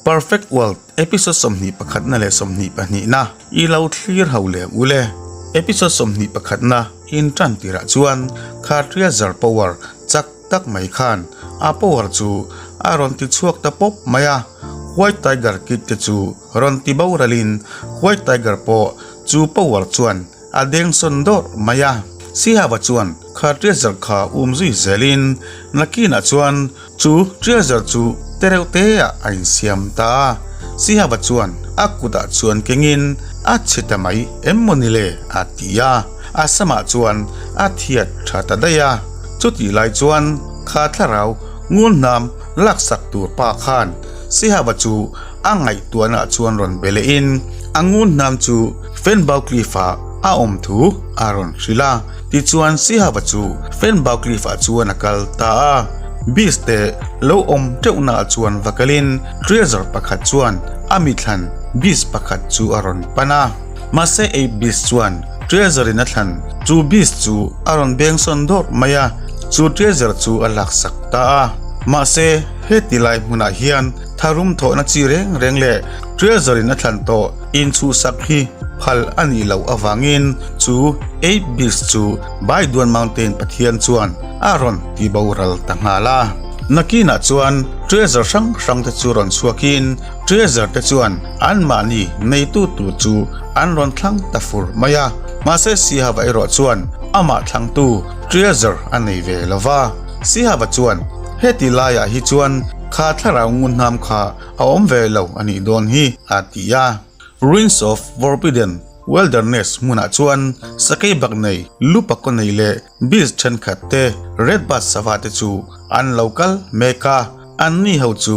Perfect World episode 21 na leh 22 na i lo thlir ho leh ang ule. Episode 21 na in tan tirah chuan kha Treasure Power chak tak mai khan a power chu a rawn ti chhuak ta pawp mai a, White Tiger Kid te chu rawn ti boralin White Tiger pawh chu power chuan A deng sawn dawrh mai a. Sihaba chuan kha treasure kha um zui zelin nakinah chuan chu treasure chu tereuh teah a insiam ta a. Sihaba chuan a kutah chuan kengin a chhe ta mai em maw ni le a ti a. A samah chuan a thiat tha ta daih a. Chutih lai chuan kha thlarau ngun hnam laksak tur pa khan Sihaba chu a ngaihtuahna chuan rawn be lehin a ngun hnam chu Fenbau Cliff-ah a awm thu a rawn hrilh a. Tichuan Sihava chu Fenbau Cliff-ah chuan a kal ta a. Beast te lo awm teuhnaah chuan va kalin treasure pakhat chuan a mithlan beast pakhat chu a rawn pan a. Mahse Ape Beast chuan treasure in a thlan chu beast chu a rawn beng sawn dawrh mai a, chu treasure chu a laksak ta a. Mahse heti lai hmunah hian Tharum thawhna chi reng reng leh treasure in a thlan tawh inchhuhsak hi phal a nih loh avangin chu Ape Beast chu Baiduan Mountain Pathian chuan a rawn ti boral ta nghal a. Nakinah chuan treasure hrang hrang te chu rawn chhuakin treasure te chuan anmahni neitu tur chu an rawn thlang ta fur mai a. Mahse Sihava erawh chuan amah thlangtu treasure a nei ve lo va. Sihava chuan heti laiah hi chuan Kha thlarau ngunhnam kha a awm ve lo a nih dawn hi, a ti a. Ruins of Forbidden Wilderness hmunah chuan sakei bak nei, lu pakaw nei leh beast thenkhat te, red bus sava te chu an lo kal mek a. Anni ho chu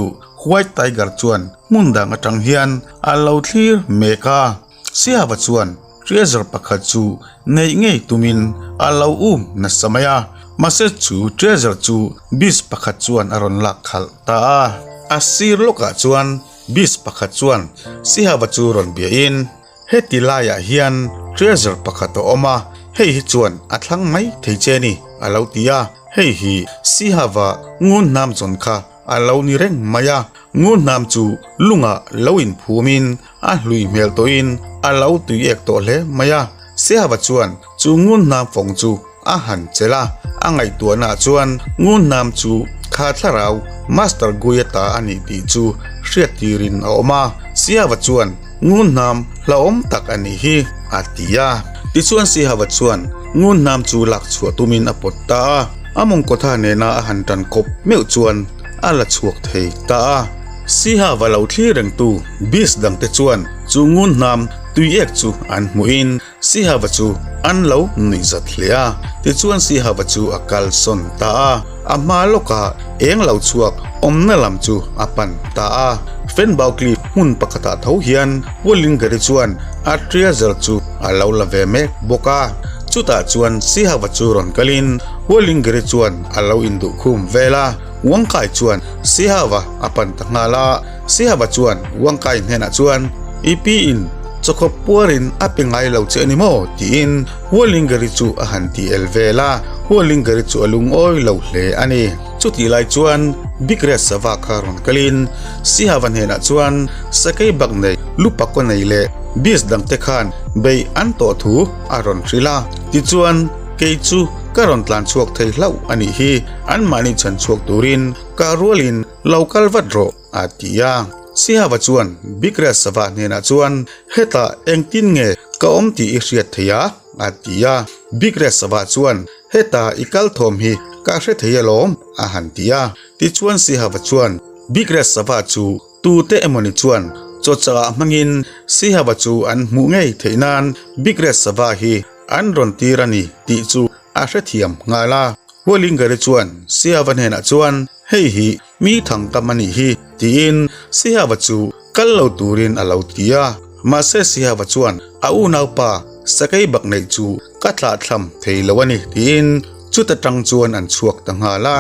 White Tiger chuan hmun dang atang hian a lo thlir mek a. Siava chuan treasure pakhat chu neih ngei tumin a lo um nasa mai a, mahse chu treasure chu beast pakhat chuan a rawn lak khalh ta a. A sir lawkah chuan beast pakhat chuan Sihava chu rawn biahin, Heti laiah hian treasure pakhat a awm a, hei hi chuan a thlang mai thei che ni, a lo ti a. Hei hi Sihava ngun hnam zawn kha a lo ni reng mai a, ngun hnam chu lungah lo inphumin a hlui hmel tawhin a lo tui ek tawh hle mai a. Sehava chuan chu ngun hnam fawng chu a han chelh a, a ngaihtuahnaah chuan ngun hnam chu kha thlarau Master Guia ta a nih tih chu hriat tirin a awm a. Sehava chuan ngun hnam hlauhawm tak a nih hi a ti a. Tichuan Sehava chuan ngun hnam chu lak chhuah tumin a pawt ta a. A mawngkawtha nena a han tan kawp meuh chuan a la chhuak thei ta a. Siha va lo thlir rengtu beast dangte chuan chu ngun hnam tui ek chu an hmuhin Siha va chu an lo nuih zat hle a. Tichuan Siha va chu a kal sawn ta a, a hma lawkah eng lo chhuak awmna lam chu a pan ta a. Fenbau Cliff hmun pakhatah tho hian Wallingary chuan a treasure chu a lo la ve mek bawk a. Chutah chuan Siha va chu rawn kalin Wallingary chuan a lo induh khum vel a. Wangkai chuan Sihava a pan ta nghal a, Sihava chuan Wangkai hnenah chuan, I pi in chawkhawp puarin a pe ngai lo che a ni maw? tiin Hualingari chu a han ti el vel a, Hualingari chu a lungawi lo hle a ni. Chutih lai chuan Big Red sava kha rawn kalin Sihava hnenah chuan sakei bak nei, lu pakaw nei leh beast dangte khan beih an tawh thu a rawn hrilh a, tichuan kei chu ka rawn tlan chhuak thei hlauh a nih hi. Anmahni chhan chhuak turin kah rualin lo kal vat rawh, a ti a. Sihava chuan Bikra sava hnenah chuan, Hetah engtin nge ka awm tih i hriat thei a? a ti a. Bikra sava chuan, Heta i kal thawm hi ka hre thei alawm, a han ti a. Tichuan Sihava chuan Bikra sava chu tute emawni chuan chawchah hmangin Sihava chu an hmuh ngei theih nan Bikra sava hi an rawn tir a ni tih chu a hrethiam nghal a. Hualingari chuan Siava hnenah chuan, Hei hi mi thangkam a nih hi, tiin Siava chu kal lo turin a lo ti a. Mahse Siava chuan a unaupa sakei bak neih chu ka thlahthlam thei lo a ni, tiin chuta tang chuan an chhuak ta nghal a.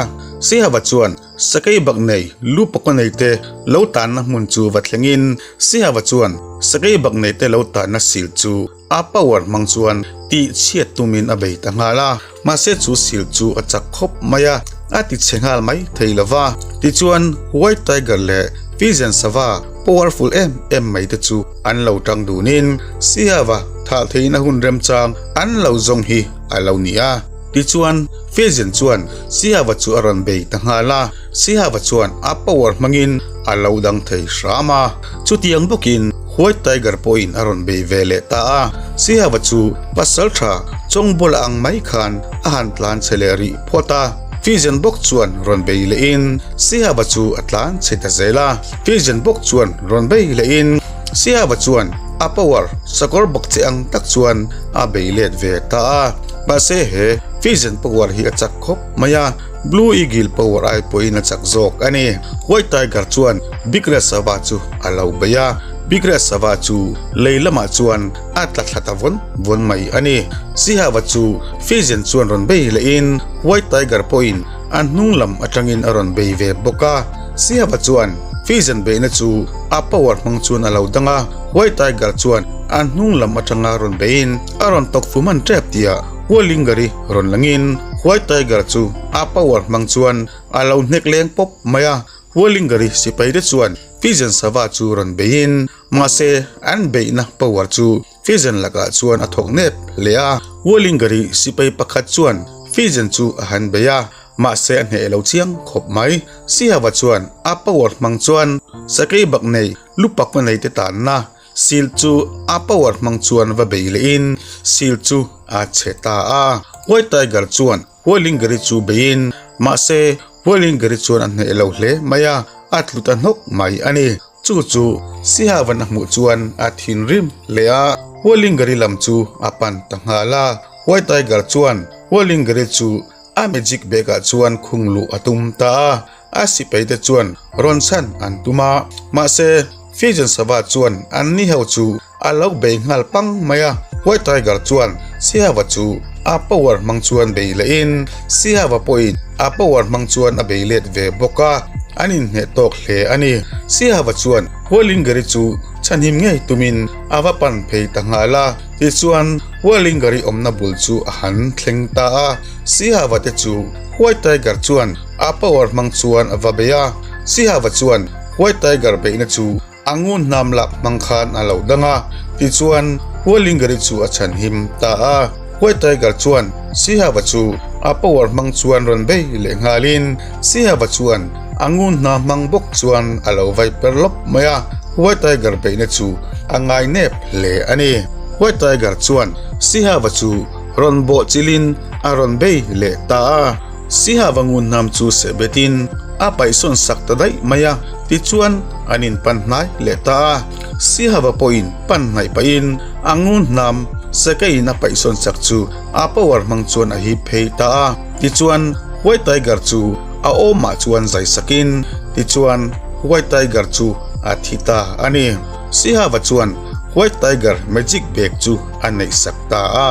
Siava chuan sakei bak nei lu pakaw nei te lo tanna hmun chu va thlengin Siava chuan sakei bak nei te lo tanna sil chu A power hmang chuan tih chhiat tumin a bei ta nghal a, mahse chu sil chu a chak khawp mai a, a ti chhe nghal mai thei lo va. Tichuan White Tiger leh Fijian sava powerful em em mai te chu an lo tang dunin Sihava thah theihna hun remchang an lo zawng hi a lo ni a. Tichuan, Fijian chuan Sihava chu a rawn bei ta nghal a, Sihava chuan a power hmangin a lo dang thei hram a. Chutiang bawkin White Tiger pawhin a rawn bei ve leh ta a, Sihava chu pasaltha Chawngbawla ang mai khan a han tlan chhe leh rih phawt a. Fijian bawk chuan rawn bei lehin Sihava chu a tlan chhe ta zel a. Fijian bawk chuan rawn bei lehin Sihava chuan a power sakawr bawk che ang tak chuan a bei let ve ta a. Mahse he Fijian power hi a chak khawp mai a, Blue Eagle power ai pawhin a chak zawk a ni. White Tiger chuan Big Red sava chu a lo bei a, Big Red sava chu lei lamah chuan a tla thla ta vawn vawn mai a ni. Sihava chu Fijian chuan rawn bei lehin White Tiger pawhin a hnung lam atangin a rawn bei ve bawk a. Sihava chuan Fijian beihna chu a power hmang chuan a lo dang a, White Tiger chuan a hnung lam atanga rawn beiin a rawn tawk fu hman tep tihah Hualingari rawn langin White Tiger chu a power hmang chuan a lo hnek leng pawp mai a. Hualingari sipai te chuan Fijian sava chu rawn beiin Mahse, an beihna power chu Fijian lakah chuan a thawk nep hle a. Wallingary sipai pakhat chuan Fijian chu a han bei a, mahse a hneh lo chiang khawp mai. Sihava chuan a power hmang chuan sakei bak nei lupakna nei te tanna sil chu a power hmang chuan va bei lehin sil chu a chhe ta a. White Tiger chuan Hualingari chu beiin, mahse Hualingari chuan a hneh lo hle mai a, a tlu ta hnawk mai a ni. Chu chu Sihavan a hmuh chuan a thinrim hle a, Hualingari lam chu a pan ta nghal a. White Tiger chuan Hualingari chu a magic bag ah chuan khung luh a tum ta a, a sipai te chuan rawn chhan an tum a, mahse Fijian sava chuan an ni ho chu a lo bei nghal pang mai a. White Tiger chuan Sihava chu a power hmang chuan bei lehin Sihava pawhin a power hmang chuan a bei let ve bawk a, an inhneh tawk hle a ni. Sihava chuan Hualingari chu chhanhim ngei tumin a va pan phei ta nghal a, tichuan Hualingari awmna bul chu a han thleng ta a. Sihava te chu White Tiger chuan a power hmang chuan a va bei a, Sihava chuan White Tiger beihna chu A ngun hnam lak hmang khan a lo dang a, tichuan Hualingari chu a chhanhim ta a. White Tiger chuan Sihava chu a power hmang chuan rawn bei leh nghalin Sihava chuan a ngun hna hmang bawk chuan a lo vai per lawp mai a, White Tiger beihna chu a ngai nep hle a ni. White Tiger chuan Sihava chu rawn bawh chilhin a rawn bei leh ta a. Sihava ngun hnam chu sehbetin a paihsawn sak ta daih mai a, tichuan an inpan hnai leh ta a. Sihava pawhin pan hnaih pahin a ngun hnam sakeiin a paihsawn sak chu a power hmang chuan a hip phei ta a. Tichuan White Tiger chu a awmah chuan zai sakin tichuan White Tiger chu a thi ta a ni. Sihava chuan White Tiger magic bag chu a neih sak ta a.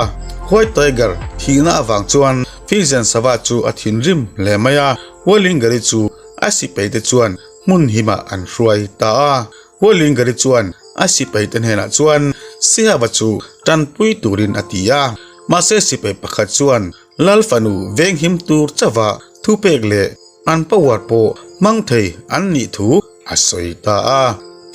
White Tiger thihna avang chuan Fijian sava chu a thinrim hle mai a, Hualingari chu a sipaite chuan hmun himah an hruai ta a. Hualingari chuan a sipaite hnenah chuan Sihava chu tanpui turin a ti a, mahse sipai pakhat chuan Lal fanu venghim tur chauha thupek leh an power pawh hmang thei an nih thu a sawi ta a.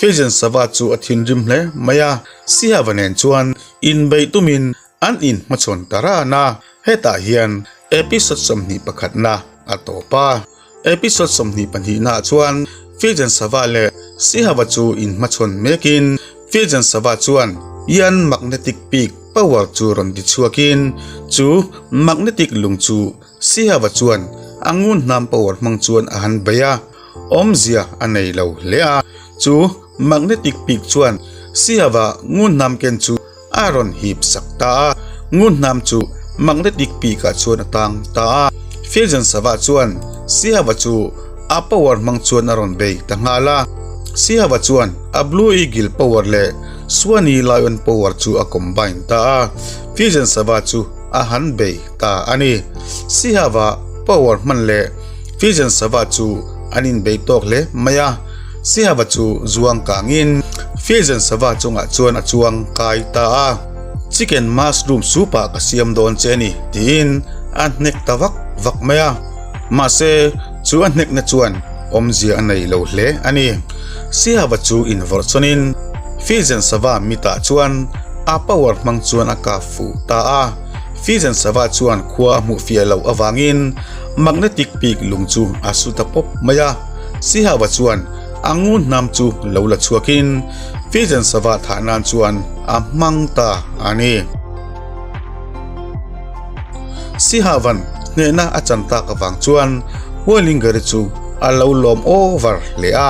Fijian sava chu a thinrim hle mai a, Sihava nen chuan inbeih tumin An inhmachhawn ta ran a, hetah hian episode 21 na a tawp a. Episode 22 naah chuan Fijian Sava leh Sihava chu inhmachhawn mekin Fijian Sava chuan Yan Magnetic Peak power chu rawn ti chhuakin chu magnetic lung chu Sihava chuan a ngun hnam power hmang chuan a han bei a, awmzia a nei lo hle a. Chu magnetic peak chuan Sihava ngun hnam ken chu A rawn hip sak ta a, ngun hnam chu magnetic peak ah chuan a tang ta a. Fijian sava chuan Sihava chu a power hmang chuan a rawn bei ta nghal a. Sihava chuan a Blue Eagle power leh Swanee Lion power chu a combine ta a, Fijian sava chu a han bei ta a ni. Sihava power hman leh Fijian sava chu an inbei tawk hle mai a. Sihava chu zuang kangin Fijian sava chungah chuan a chuang kai ta a, Chicken mushroom soup ah ka siam dawn che a ni tiin a hnek ta vak vak mai a, mahse chu a hnekna chuan awmzia a nei lo hle a ni. Sihava chu invawrh chawnin Fizen sava mitah chuan a power hmang chuan a kap fuh ta a. Fizen sava chuan khua a hmuh fiah loh avangin magnetic peak lung chu a su ta pawp mai a. Sihava chuan a ngun hnam chu lo la chhuakin Fizen sava thah nan chuan a hmang ta a ni. Sihavan hnehna a chan tak avang chuan Hualingari chu a lo lawm over hle a.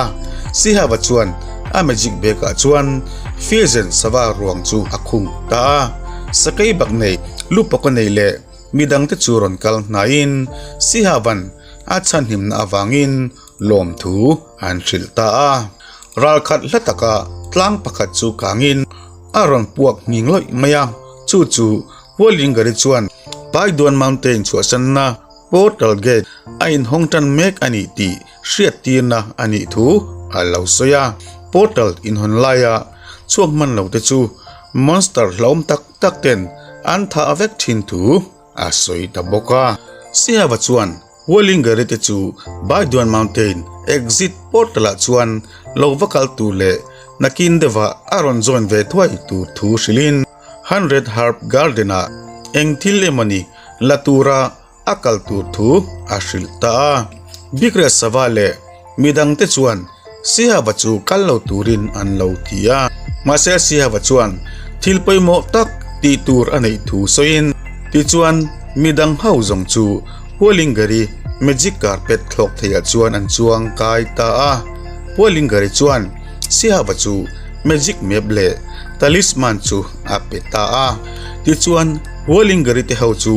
Sihava chuan a magic bag ah chuan Fizen sava ruang chu a khung ta a. Sakei bak nei, lu pawka nei leh midangte chu rawn kal hnaiin Sihavan a chhanhimna avangin lawmthu an hrilh ta a. Ralkhat hla taka tlang pakhat chu kangin a rawn puak nghing lawih mai a, chu chu Hualingari chuan Paiduan Mountain chhuahsanna Portal Gate a inhawng tan mek a nih tih hriattirna a nih thu a lo sawi a. Portal inhawn laia chhuak hman lo te chu monster hlauhawm tak tak ten an thah vek thin thu a sawi ta bawk a. Sihava chuan Hualingari te chu Baiduan Mountain exit portal ah chuan lo va kal tur leh nakin deuhah a rawn join ve thuai tur thu hrilhin Hundred Herb Garden ah eng thil emawni la tura a kal tur thu a hrilh ta a. Bikriat Sava leh midangte chuan Sihava chu kal lo turin an lo ti a. Mahse Sihava chuan thil pawimawh tak tih tur a neih thu sawiin tichuan midang ho zawng chu Hualingari Magic Carpet thlawk theiah chuan an chuang kai ta a. Hualingari chuan Sihava chu Magic Map leh Talisman chu a pe ta a. Tichuan Hualingari te ho chu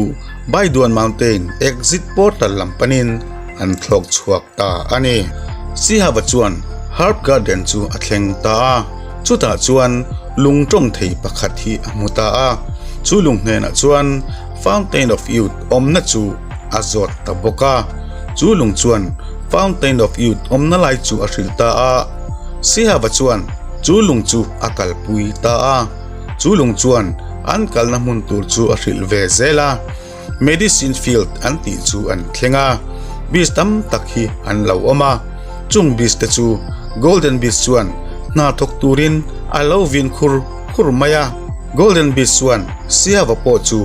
Baiduan Mountain exit portal lam panin an thlawk chhuak ta a ni. Sihava chuan Herb Garden chu a thleng ta a, chutah chuan lung tawng thei pakhat hi a hmu ta a, chu lung hnenah chuan Fountain of Youth awmna chu a zawt ta bawk a, chu lung chuan Fountain of Youth awmna lai chu a hrilh ta a, Sihava chuan chu lung chu a kalpui ta a, chu lung chuan an kalna hmun tur chu a hrilh ve zel a. Medicine field an tih chu an thleng a, bees tam tak hi an lo awm a, chung bees te chu Golden Bees chuan hna thawk turin a lo vin khur khur mai a, Golden Bees chuan Siava pawh chu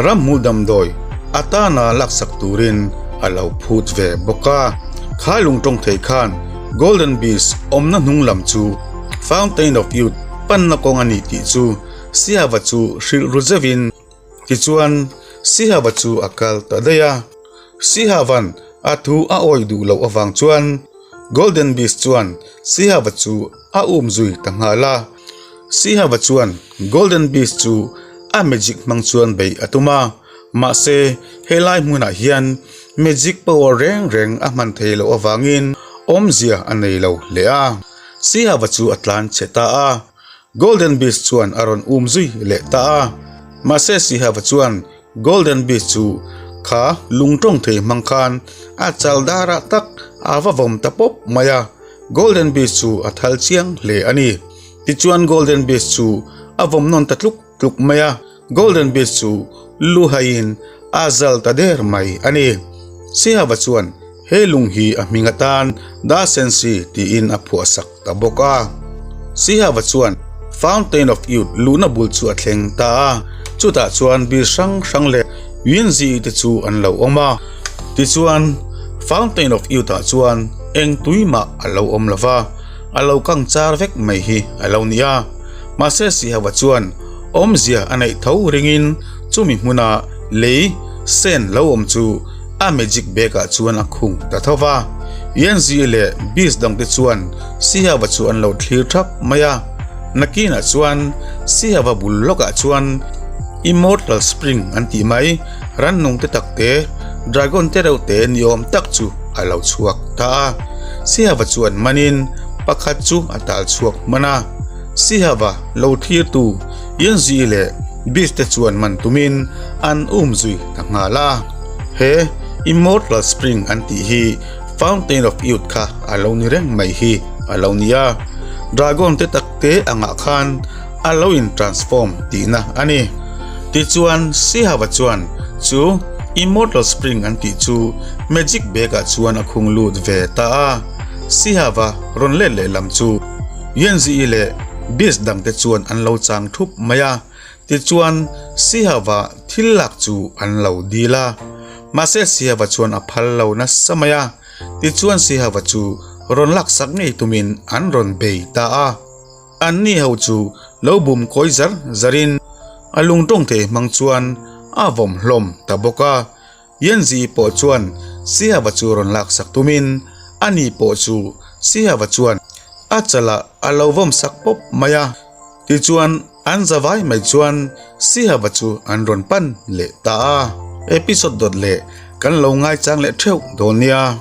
ramhmul damdawi atana laksak turin a lo phut ve bawk a, kha lung tawng thei khan Golden Bees awmna hnung lam chu Fountain of Youth panna kawng a ni tih chu Siava chu hrilh ru zeuhin Tichuan, Sihava chu a kal ta daih a. Sihava'n a thu a awih duh loh avang chuan Golden Beast chuan Sihava chu a um zui ta nghal a. Sihava chuan Golden Beast chu a magic hmang chuan beih a tum a, mahse helai hmunah hian magic power reng reng a hman thei loh avangin awmzia a nei lo hle a. Sihava chu a tlan chhe ta a. Golden Beast chuan a rawn um zui leh ta a, mahse Sihava chuan Golden Beast chu kha lung tawng thei hmang khan a chal darah tak a va vawm ta pawp mai a, Golden Beast chu a thal chiang hle a ni. Tichuan Golden Beast chu a vawm nawn ta tluk tluk mai a, Golden Beast chu lu haiin a zal ta der mai a ni. Sihava chuan he lung hi a hming atan Da Sensi tiin a phuahsak ta bawk a. Sihava chuan Fountain of Youth luhna bul chu a thleng ta a, chutah chuan bir hrang hrang leh Yunzi te chu an lo awm a. Tichuan, Fountain of Youth ah chuan eng tui mah a lo awm lo va, a lo kang char vek mai hi a lo ni a. Mahse Sihava chuan awmzia a neih tho ringin chumi hmuna lei sen lo awm chu a magic bag ah chuan a khung ta tho va. Yanzi leh beast dangte chuan Sihava chu an lo thlir thap mai a. Nakinah chuan Sihava bul lawkah chuan Immortal Spring an tih mai rannung te tak te, dragon te reuh te ni awm tak chu a lo chhuak ta a. Sihava chuan manin pakhat chu a tal chhuak hman a. Sihava lo thlirtu Yanzi leh Beast te chuan man tumin an um zui ta nghal a. He Immortal Spring an tih hi Fountain of Youth kha a lo ni reng mai hi a lo ni a, Dragon te tak te angah khan a lo in transform tihna a ni. Tichuan Sihava chuan chu Immortal Spring an tih chu Magic Bag ah chuan a khung lut ve ta a. Sihava rawn let leh lam chu Yanzi-i leh Beast dangte chuan an lo chang thup mai a, tichuan Sihava thil lak chu an lo dil a. Mahse Sihava chuan a phal lo nasa mai a, tichuan Sihava chu rawn laksak ngei tumin an rawn bei ta a. Anni ho chu lo bum kawi zar zarin a lungtawng thei hmang chuan a vawm hlawm ta bawk a. Yanzi pawh chuan Sihava chu rawn laksak tumin ani pawh chu Sihava chuan a chalah a lo vawm sak pawp mai a. Tichuan an zavai mai chuan Sihava chu an rawn pan leh ta a. Episode dawt leh kan lo ngaichang leh theuh dawn nia.